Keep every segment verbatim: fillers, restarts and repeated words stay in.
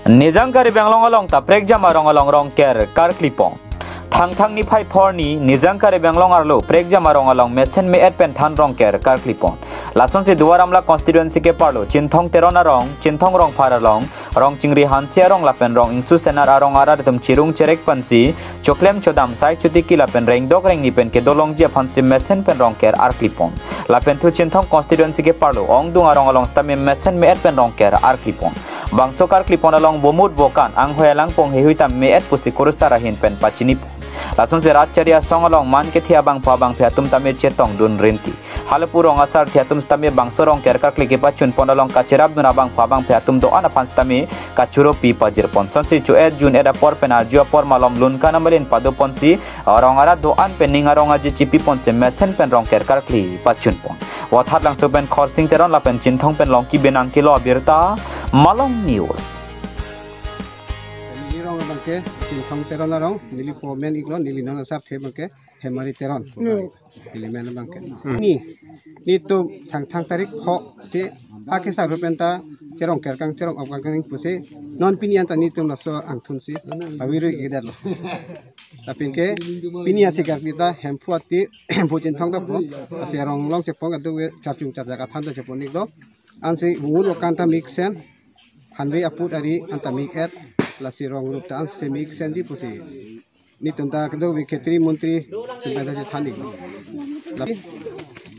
Nijang Karbi Anglong along ta prekjam arong along Rongker karklipon. Thangthang niphai phor arni Nijang Karbi Anglong arlo prekjam arong along mesen me-et pen than Rongker karklipon. Lasonsi Duar Amla constituency keparlo Chinthong Teron arong, Chinthong Rongphar arong, Rongchingri Hanse arong lapen Rong Ingsu Senar arong arat atum chirung cherek pensi choklem chodam sai chotiki lapen rengdok rengni pen kedolongji aphansi mesen pen Rongker arklipon. Lapen thu Chinthong constituency keparlo ongdung arong along sitame mesen me-et pen Rongker arklipon. Bangso karklipon along vomut vokan anghoi alangpong heihui ta me-et pusi kurusar ahin pen pachinipon. Lasonsi rat chari asong along man kethe abangphu abangphi atum tame chetongdun rinti. Halapu rong asarthe atum sitame bangso Rongker karkli kepachunpon along kacherapdun abangphu abangphi atum do-an aphan sitame kachiropi pajirpon. Sonsi cho-et jun-et apor pen arju apor malom lun kan amalin padoponsi arong arat do-an pen ning arong aje chipiponsi mesen pen Rongker karkli pachunpon. Vothatlangso pen Khorsing Teron lapen Chinthong pen Longki Benang kilo abirta, Malong News. Neli rong abangke Chinthong Teron arong, neli po men iklo, neli non asarthe abangke Hemari Teron. Neli men abangke. Ni, nelitum Thangthang tarik pho si akesar pen ta cherong kerkang cherong opkang pusi non pini anta nelitum laso angthunsi aviru kedetlo. Lapen ke pini asi karkli ta Hemphu ati, Hemphu Chinthong ta pho, asi arong along chepon kadu ke charchung charjak athan ta chepon iklo. Ansi vomut vokan ta mesen, hanve aput ari anta me-et, lasi rong rup ta ansi mesenji pusi nelitum ta kedo ke khetri montri tum pen ta chethan ik. La,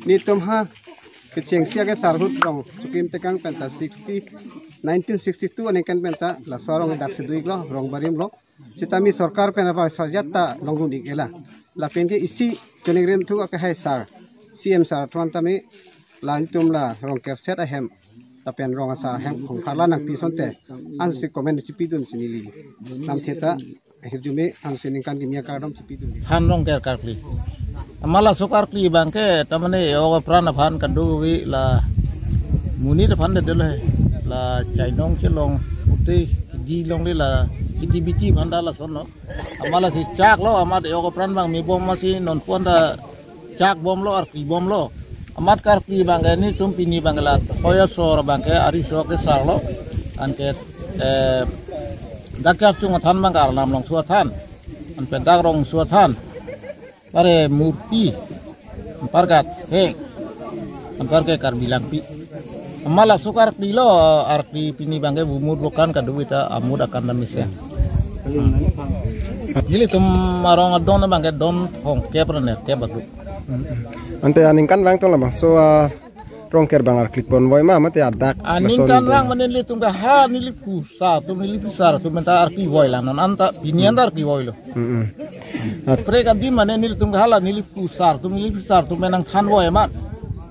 nelitum ha kechengsi akesar ahut rong Sukim Tekang pen ta sixty, nineteen sixty-two aningkan pen ta laso arong dak si do iklo, rong barim lo. Sitame sorkar pen apa sarjat ta longdun ik ela. Lapen ke isi choningrim thu ake hai sar, C M sar atum tame la nelitum la Rongker set ahem lapen rong asar ahem khongpharla nangpi asonte ansi comment chipidunsi neli namthe ta ahirjume ansi ningkan kimi akardom chipidun. Han Rongker karkli. Amat laso karkli abangke tamane e-ok epran aphan kadokave la monit aphan de dolo he. La chainong chelong pute kidi longle la kidi biti aphan ta lasonlo. Amat lasi chaklo, amat e-ok epran abang mebom amatsi nonpu anta chakbomlo, arklibomlo. Amat karkli abangke nelitum pini abangke la hoi asor abangke ariso kesarlo. Anke, eh, dak charchung athan abangke Arnam Longso athan. Anpen dak Rongso athan. Pare murti. Anparke atheng. Anparke Karbi Langpi. Amat laso karkli lo, arkli pini abangke vomut vokan kadokave ta amut akan ta mesen. Nelitum arong adon abangke don thomkep ra nerkep abang do. Ante aningkanvang tong labangso, ah, Rongker abang arkliponvoi ma mate adak lason aningkanvang do. Mane nelitum ke ha neli phusar atum neli phisar atum anta arklivoi lang non anta pini anta arklivoilo. Mm-mm. At- Prek adim mane nelitum ke hala neli phusar atum neli phisar atum nangthanvoi ma.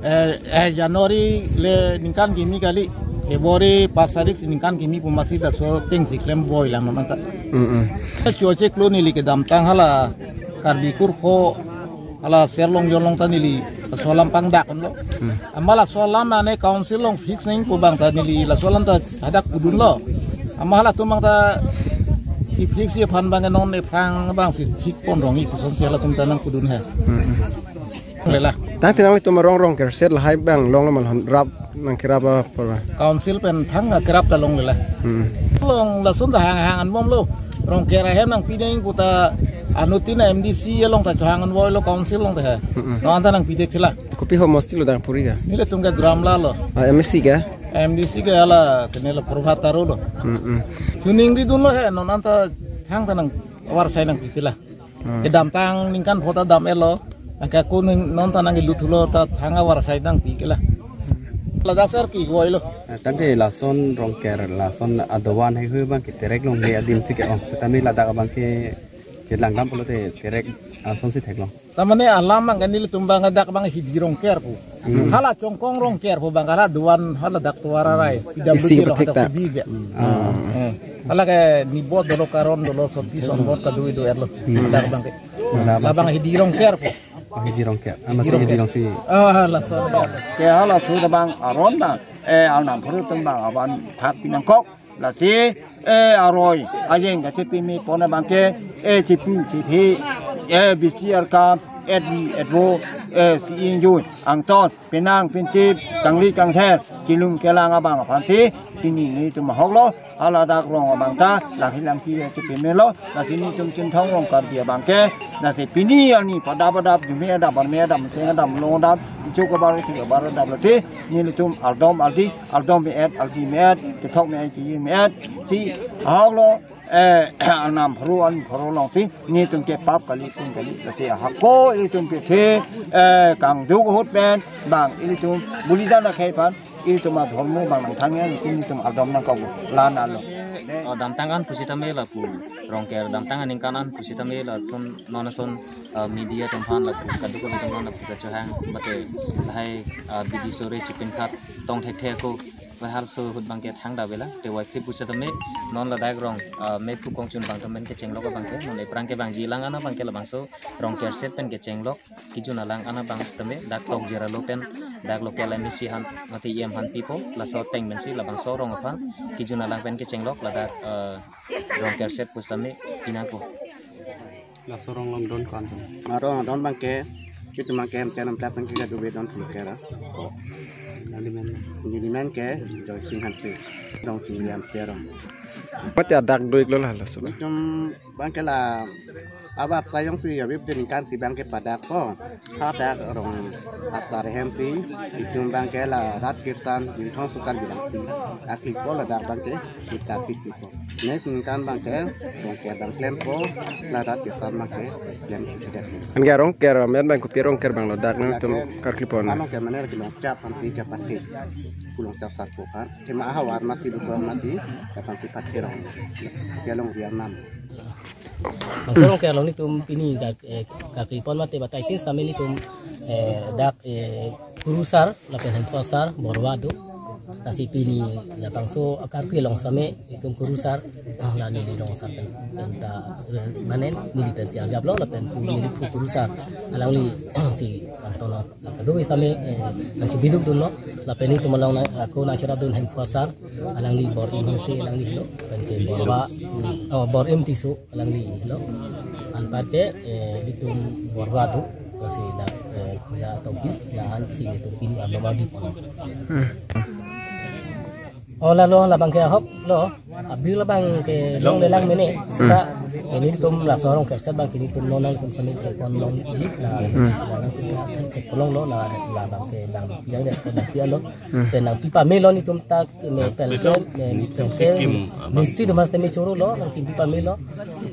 Eh, eh, January le ningkan kimi kali, February pas tarik si ningkan kimi pu amatsi laso atengsi klemvoi lang non anta. Mm-mm. Cho cheklo neli kedamtang hala Karbi kurkho hala Serlong Jonglong ta neli laso alam pangdakdunlo. Hmm. Amat laso alam mane council along fix nangji pu abang ta neli laso alam ta hadak pudunlo. Amat halatum abang ta i-fix ji aphan abangke non ephrang abangsi thikpon rong-ik pu asonsi halatum ta nangpudun he. Hmm. Lela. Tangte nanglitum arong Rongker set lahai abang longlo ma la rap nangkerap apor ba? Council pen thang kerap ta longlelang. Hmm. Long lason ta hang hang anbomlo. Rongker ahem nangpi nangji pu ta anuttin M D C along ta chohang anvoilo council along ta he. Hmm. Non anta nangpi det thela. Kopi ho mosti lo dang puri ka? Nelitum ke Duar Amla lo. Ah, M A C ka? M D C ke hala kenelo Prabhat Taro lo. Hmm, hmm. Choningridunlo he non anta thang ta nang avarsai nangpi thela. Hmm. Kedamtang ningkan pho ta dam-etlo. Angke ako ning non ta nangkelut thulo ta thang avarsai nangpi ke la. Ladak sar kivoilo. Eh, tangte lason Rongker, lason adovan heihui abangke terek longle adim si ke-ong. Setame ladak abangke kelangdam pulote terek asonsi theklong. Tamane alam abangke nelitum abang dak abang Hidi Rongker pu. Hmm. Hala Chongkong Rongker pu abang hala dovan hala dak Tovar arai. Isi P W D lo kepathek hadak ta. Hidi ke. Hmm. Ah. Eh. Hala ke Nibot dolo, Karon dolo, Soti Sonbot kadokave do-etlo. Hmm. Dak abangke. Hmm. Labang Hidi Rongker pu. Oh, Hidi Rongker. Ah, masi Hidi Rongker. Hidi Rongsi. Ah, lason. Ke halaso abang aron abang, eh, Arnam pharo atum abang avan thak pinangkok. Lasi, eh, aroi ajeng kachepimepon abangke, eh, chepu chephe, eh, B C R ka, et vi et vo, eh, si ingjui angton, penang pentip, kangli kangther, kelum kelang abang aphansi pini nelitum ahoklo, haladak rong abang ta langhi langpi chepemelo, lasi nelitum Chinthong rong Karbi abang ke, lasi pini arni padap adap, jume adap, arme adap, seng adap, long adap, ichuk abar, ichuk abar adap, lasi nelitum ardom ardi, ardom me-et, ardi me-et, kethok me-et, kiri me-et, si ahoklo, eh, anam pharo an pharo alongsi nelitum ke pap kali, pun kali, lasi hako ilitum kethe, eh, kangduk ahut pen bang ilitum bulidan akhei aphan ilitum adhormo bang nangthang ya, lasi nelitum ardom nangkok, la-an lo. Oh, damtang an pusitame lapu, Rongker damtang aningkan an pusitame lason, non ason, eh, media atum aphan lapu, kaduk kaduk atum aphan lapu kachohang, mate lahai, eh, bidi sore chipin khat tong thekthe ako, wahal so ahut abang ke thangta avelo, te wai phli pusitame non ladak rong, ah, mephu kongchun abang ta pen kechenglok abang ke, non ephrang ke bang jilang an abang ke labangso Rongker set pen kechenglok, kejun alang an abang sitame, dak tok jera lo pen, dak local M A C aphan, mate E M aphan pipo, laso ateng pensi labangso rong aphan, kejun alang pen kechenglok, ladak, eh, Rongker set pusitame, pinangko. Laso rong along don ko-an? Arong adon abang ke, itum abang ke M T N amtrak abang ke kadokave don thum kera. Nelimen? Nelimen ke Joysing Hanse, Rongchingri Hanse arong. Mate adak do-iklo la laso. Itum abang ke la abar sayong si abib din kan si abang ke padakpo. Hadak rong asar ahem si itum abang ke la rat kirtan Chinthong Sukar bilang si akli po ladak abang ke kita pipi po. Next ningkan abang ke Rongker abang klempo, la rat kirtan abang ke klem chedek. Anke Rongker amen abang kopi Rongker abang lo dak nangtum karkli pon? Ano ke mane kelong chap aphansi kepathe. Kelong chap sarpo aphan. Tema ahavar masi bukong masi, aphansi pathe rong. Kelong rian nam. Bangso Rongker along nelitum pini dak, eh, karkli pon mate batai tin sitame nelitum, eh, dak, eh, kurusar, lapen hemphu asar, borwa do. Lasi pini labangso karkli along sitame nelitum kurusar, ah, la neli rong asar pen, pen ta, eh, mane neli pensi arjaplo, lapen pu neli pu kurusar. Alangli si Antono. Kadokave sitame, eh, nangchebiduk dunlo, lapen nelitum along nang, ako nangcherap dun hemphu asar, alangli Bor-im Hanse alangli lo, lapen ke borwa, hmm, oh, Bor-im Tisso alangli lo. Anpar ke, eh, nelitum borwa do, lasi la, eh, Khoya Tokbi, la-an si nelitum pini arlo magi pon. Hmm. Oh, lalo labang ke ahoklo, abir labang ke longlelang mene. Hmm. Seta, eh, nelitum laso Rongker set abang ke nelitum non nangtum sitame thek pon longji la, hmm, la nangtum thek, thek pon longlo la, labang ke bang yang dek pon pialo. Hmm. Pen nangpi pamelo nelitum ta me pen ke, me pen ke, mistri atum haste me chorolo, nangpi pamelo.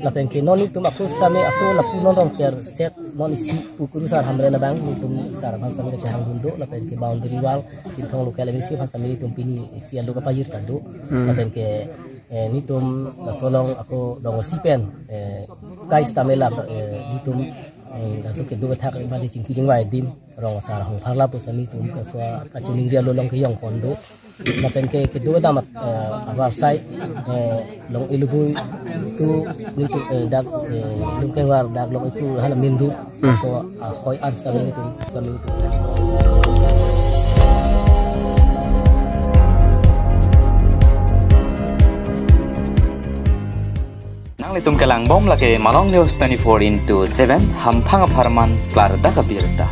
Lapen ke non nelitum ako sitame ako lapu non Rongker set non isi pu kurusar Hamren abang nelitum sar aphan sitame kachehang dun do, lapen ke boundary wall Chinthong local M A C aphan sitame nelitum pini isi alo kapajir ta do. Hmm. Lapen ke, eh, nelitum laso along ako rong isi pen, eh, kai sitame la, eh, nelitum, eh, laso kedo kethak bali chingki chingvai adim rong asar ahong pharla pusitame nelitum kaso kachiningri alo along kejong pon do. Lapen ke kedo dam, eh, abar sai, eh, Long Ilugui tu nelitum, eh, dak, eh, Lungkengwar dak Long Iku hala mindu. Hmm. So, ah, hoi an sitame nelitum, sitame nelitum. Nanglitum kelang bom lake Malong News twenty-four into seven, hamphang apharman klardak abirta.